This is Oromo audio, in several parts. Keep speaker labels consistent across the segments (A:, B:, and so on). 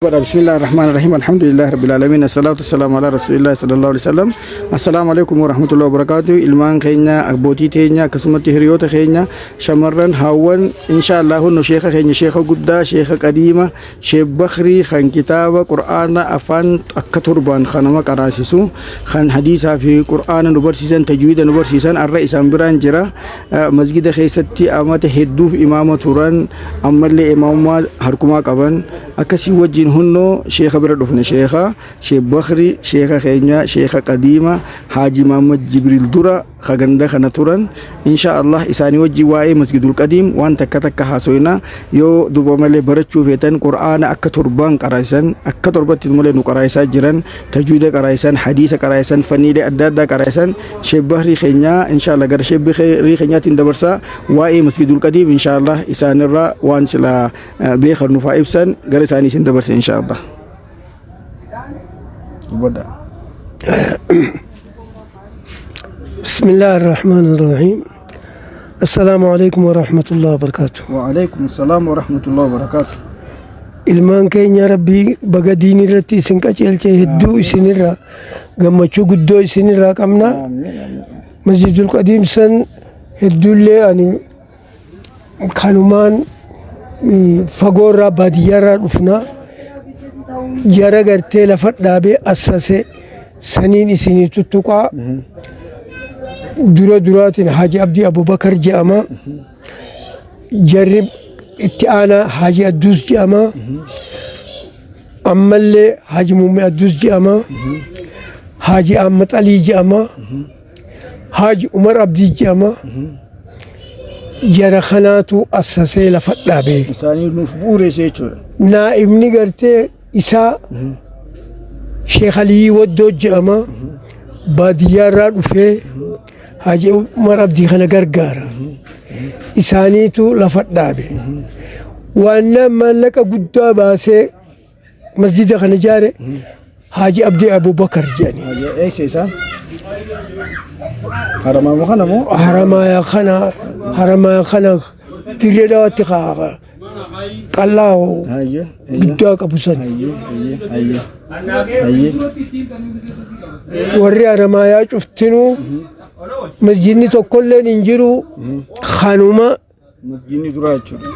A: بسم الله الرحمن الرحيم، الحمد لله رب العالمين، الصلاة والسلام على رسول الله صلى الله عليه وسلم. السلام عليكم ورحمة الله وبركاته. Ilmaan keenya, abbootii teenya, akkasumatti hiriyoota keenya, shamarran, haawwan, insha Allah hunno sheeka keenya, sheeka guddaa, sheeka qadiima, Sheek Bakrii, kan kitaaba Qur'aana afaan akka torbaan kan nama qaraasisu, kan hadiisaa fi Qur'aana nu barsiisan, tajwiida nu barsiisan, arra isaan biraan jira. Masgida keessatti amata hedduuf imaama turan, ammallee imaamummaa harkumaa qaban. Akkasii wajjin hunnoo sheeka bira dhufne, sheeka Sheek Bakri, sheeka keenya, sheeka qadiima, Haaji Mahammad Jibriil dura kaganda kana turan. Insha Allah isaanii wajjin waa'ee Masgidul Qadiim waan takka takka haasoyna. Yoo duba malee barachuu feetan, Qur'aana akka torbaan qaraa'isan, akka torbatti malee nu qaraa'isaa jiran, tajwiida qaraa'isan, hadiisa qaraa'isan, fanniilee adda addaa qaraa'isan Sheek Bakrii keenya. Insha Allah gara Sheek Bakrii keenyaatiin dabarsaa. Waa'ee Masgidul Qadiim insha Allah isaanirraa waan sila beekan nuuf haa ibsan. Gara isaanii isin dabarse insha Allah. Dubbadha.
B: بسم الله الرحمن الرحيم، السلام عليكم ورحمة الله وبركاته.
A: وعليكم السلام ورحمة الله وبركاته.
B: Ilmaan keenya, Rabbii baga diinii irratti isin qajeelche. Hedduu isinirraa gammachuu guddoo isinirraa qabna. Masjidul Qadiim san hedduullee ani kanumaan fagoorraa, baadiyyaarraa dhufna. Jara gartee lafa dhaabee assase saniin isinii tuttuqaa. Dura duraatiin Haaji Abdii Abubakar jedhama. Jarri itti aanaa Haaji Adduus jedhama. Ammallee Haaji Muummee Adduus jedhama. Haaji Ahmad Alii jedhama. Haaji Umar Abdii jedhama. Jara kanaatu assasee lafa dhaabe.
A: Isaanii nuuf bu'uureesse jechuudha.
B: Naa'ibni gartee isaa Sheekh Aliyii Waddoo jedhama. Baadiyyaarraa dhufee Haaji Umar Abdii kana gargaara. Isaaniitu lafa dhaabe. Waan maallaqa guddaa baasee masjida kana ijaare Haaji Abdii Abubakar jedhani.
A: Eessa isaan? Haramaa moo kana moo?
B: Haramaaya kana, Haramaaya kana, Dirree Dawaatti qal'aa guddaa qabu san.
A: Hayyee hayyee hayyee hayyee.
B: Warri Haramaayaa cuftinuu masjidni tokkolleen hin jiru, kanuma.
A: Masjidni duraa jechuudha.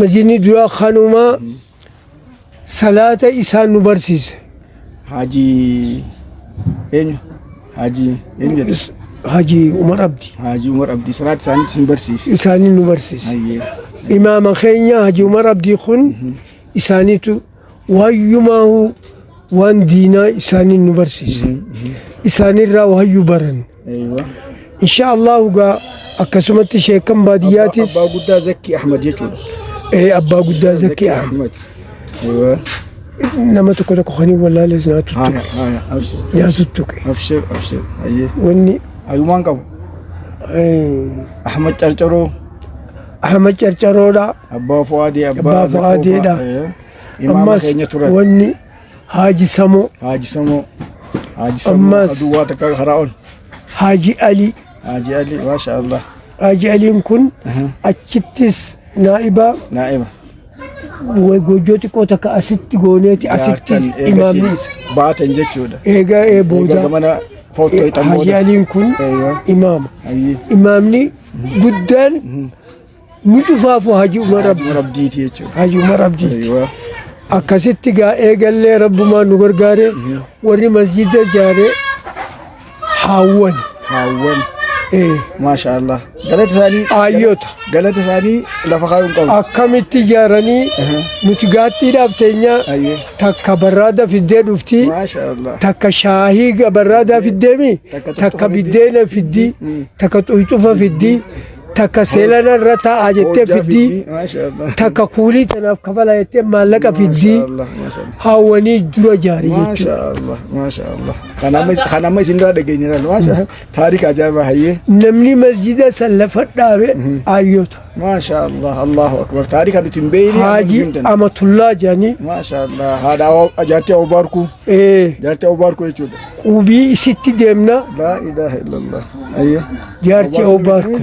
B: Masjidni duraa kanuma. Salaata isaan nu barsiise.
A: Haji eenyu? Haji eenyu jedhe?
B: Haji Umar Abdi.
A: Haji Umar Abdii salaata isaaniitti isin barsiise.
B: Isaanii nu barsiise. Imaama keenya Haji Umar Abdii kun isaaniitu waayyumaahu waan diinaa isaanii nu barsiise. Isaanirraa waayyuu baran. Insha Allahu gaa akkasumatti sheekan baadiyyaatis.
A: Abbaa guddaa Zakkii Ahmad jechuudha.
B: Ee, abbaa guddaa Zakkii Ahmad.
A: Ahmad. Aywa.
B: Nama tokko tokko kan hin wallaales naa tuttuqe.
A: Haya haya, abshir.
B: Naa tuttuqe.
A: Abshir, abshir. Hayyee.
B: Wanni
A: Ayumaan qabu. Ahmad Carcaroo.
B: Ahmad Carcaroodha.
A: Abbaa Fuwaadee. Abbaa
B: Abbaa Fuwaadeedha.
A: Imaama
B: Ammas
A: keenya turan.
B: wanni Haaji Samoo.
A: Haji Samoo. Haji Samoo.
B: Ammas-
A: Aduwwaa takka karaa ol.
B: Haaji Ali.
A: Haji Ali, maasha Allah.
B: Haaji Aliin kun achittis naa'ibaa.
A: Naa'iba.
B: Goojjoo xiqqoo takka asitti gooneeti, asittis
A: Jaartan
B: imaamni isa.
A: Baatan jechuudha.
B: Eegaa ee
A: Egaa
B: booda
A: gamana foottoo ixan
B: Haaji
A: booda.
B: Aliin kun imaama. Imaamni guddaan nu cufaafu Haji Umar
A: Haji
B: Abdii.
A: Umar Abdiiti jechuudha.
B: Haji Umar Abdiiti.
A: Aywa.
B: Akkasitti gaa eegallee, Rabbumaan nu gargaare. Warri masjida ijaare haawwan.
A: Haawwan.
B: Ee.
A: Maasha Allah. Galata isaanii.
B: Aayyoota.
A: Galata isaanii lafa kaayuu hin qabu.
B: Akkamitti ijaaranii? Nuti gaattiidhaaf teenyaa takka barraada fiddee dhufti.
A: Maasha Allah.
B: Takka shaahii barraadaa fiddeemi.
A: Takka
B: takka
A: tuttufa fiddi.
B: biddeena fiddi, takka cuycufa fiddi, takka seelana irra taa'aa jettee
A: Hojjaa
B: fiddi,
A: Maasha Allah.
B: takka kuulii tanaaf kafala jettee maallaqa fiddi.
A: Maasha Allah. Maasha Allah.
B: Haawwanii dura ijaare
A: Maasha
B: jechuudha.
A: Allah. Maasha Allah. Kan amma isin irraa dhageenye laal. Maasha Allah. Taarika ajaa'ibaa, hayyee.
B: Namni masjida san lafa dhaabe aayyoota.
A: Maasha Allah. Allahu akbar. Taarika nuti hin beekne.
B: Haaji Amatullaa jedhanii.
A: Maasha Allah. Haadha jaartii Abubaarkuu.
B: Ee.
A: Jaartii Abubaarkuu jechuudha.
B: Qubii isitti deemna.
A: Laa ilaaha illallah. Hayyee.
B: Jaartii Abubaarkuu.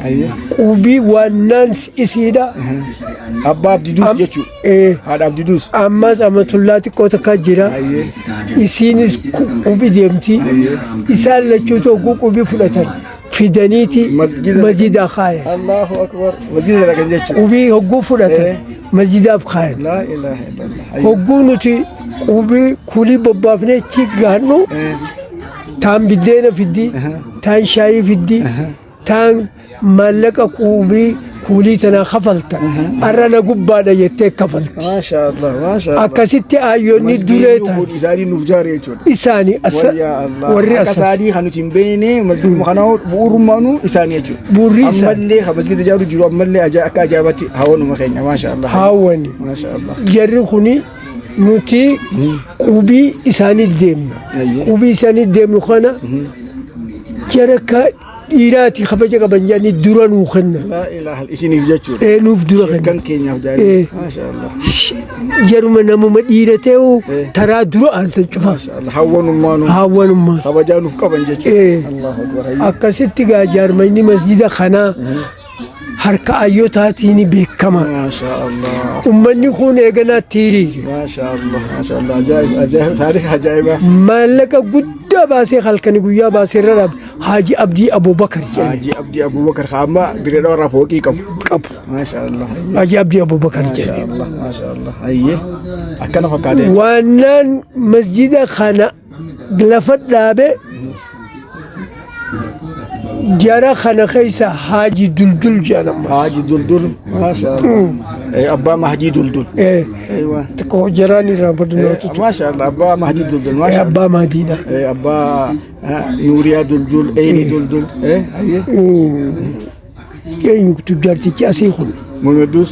A: Ayyee.
B: Qubii waannaan isiidha.
A: Abbaa Abdiduus jechuudha. Haadha Abdiduus.
B: Ammas Amatullaa xiqqoo takka jira.
A: Ayyee.
B: Isiinis qubii deemti. Isaan lachuutu hogguu qubii fudhatan fidaniiti
A: Masjida-
B: masjidaa kaayan.
A: Allahu akbar. Masjida dhaqan jechuudha.
B: Qubii hogguu fudhatan masjidaaf kaayan.
A: Laa ilaaha illallah. Ayyee.
B: Hogguu nuti qubii kulii bobbaafnee achi gahannu taan biddeena fiddi, taan shaayii fiddi, taan maallaqa qubii kuulii tanaa kafaltan arra na gubbaadha jettee kafalti.
A: Maasha Allah. Maasha Allah.
B: Akkasitti ayyoonni duree ta'an
A: Kun isaanii nuuf jaare jechuudha.
B: Isaanii asa
A: Wayyaa Allah.
B: warri
A: Akka
B: asas
A: isaanii kan nuti hin beekne masjiduma kana bu'uurummaanuu isaanii jechuudha.
B: Bu'uurri isaanii.
A: Ammallee kan masjida ijaaru jiru ammallee akka ajaa'ibaatti hawwanuma keenya maasha Allah.
B: Haawwani.
A: Maasha Allah.
B: Jarri kuni nuti qubii isaanii deemna.
A: Ayyee.
B: Qubii isaanii deemnu kana jara akka dhiiraati kabaja qaban jedhanii dura nuu kennan.
A: Laa ilaaha isiniif jechuudha.
B: Ee, nuuf dura
A: Kan
B: kennan.
A: keenyaaf jaalladha. Maasha Allah.
B: Jaruma namuma dhiira ta'u
A: Eh.
B: taraa dura aansan cufa.
A: Maasha Allah. Hawwanummaanuu
B: Hawwanummaa.
A: kabajaa nuuf qaban jechuudha.
B: Eh.
A: Allahu akbar. Ayyee.
B: Akkasitti gaa jaarmayni masjida kanaa harka ayyotaatiin beekama.
A: Maasha Allah.
B: Ummanni kun eeganaatti hiriire.
A: Maasha Allah. Maasha Allah. Ajaa'ib ajaa'ib taariikh ajaa'ibaa.
B: Maallaqa guddaa baasee halkanii guyyaa baasee irra dhaabe Haaji Abdii Abubakar jedhame.
A: Haaji Abdii Abubakar amma dirree irraa fooqii qabu.
B: Qabu.
A: Maasha Allah.
B: Haaji Abdii Abubakar
A: Maasha
B: jedhame.
A: Allah. Maasha Allah. Ayyee. Akkana fakkaatee.
B: Waannaan masjida kana lafa dhaabe jara kana keessa Haaji Duldul jedhan ammas.
A: Haaji Duldul. Maasha Allah. Abbaa Mahdii Duldul. Aywa.
B: Xiqqoo jaraan irraa baddu.
A: Maasha Allah. Abbaa Mahdii Duldul. Maasha Allah.
B: Abbaa Mahdiidha.
A: Abbaa Nuuriyaa Duldul. Eeni Duldul. Ayyee.
B: Eenyu jaartichi asii kun?
A: Muhammad Dus.